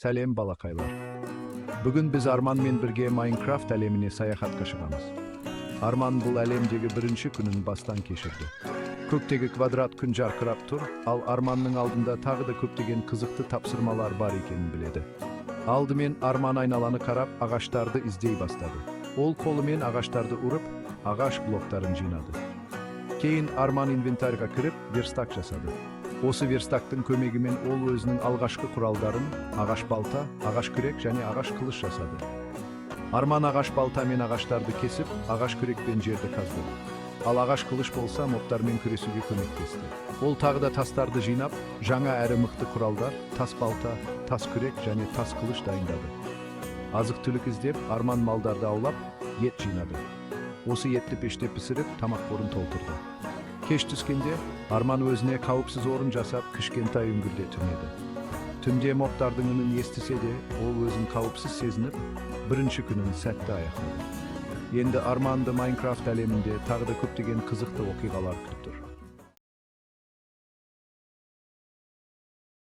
Сәлем, балақайлар! Бүгін біз Арманмен бірге Майнкрафт әлеміне саяхатқа шығамыз. Арман бұл әлемдегі бірінші күнін бастан кешірді. Көктегі квадрат күн жарқырап тұр, ал Арманның алдында тағы да көптеген қызықты тапсырмалар бар екенін біледі. Алдымен Арман айналаны қарап, ағаштарды іздей бастады. Ол қолымен ағаштарды ұрып, ағаш блоктарын жинады. Кейін Арман инвентарьға кіріп, верстак жасады. Осы верстактың көмегімен ол өзінің алғашқы құралдарын: ағаш балта, ағаш күрек және ағаш қылыш жасады. Арман ағаш балтамен ағаштарды кесіп, ағаш күрекпен жерді қазды. Ал ағаш қылыш болса, мобтармен күресуге көмектесті. Ол тағы да тастарды жинап, жаңа әрі мықты құралдар: тас балта, тас күрек және тас қылыш дайындады. Азық-түлік іздеп, Арман малдарды аулап, ет жинады. Осы етті пеште пісіріп, тамақ қорын толтырды. Кеш түскенде Арман өзіне қауіпсіз орын жасап, кішкентай үңгірде түнеді. Түнде мобтардың үнін естісе де, ол өзін қауіпсіз сезініп, бірінші күнін сәтті аяқтады. Енді Арманды Майнкрафт әлемінде тағы да көптеген қызықты оқиғалар күтіп тұр.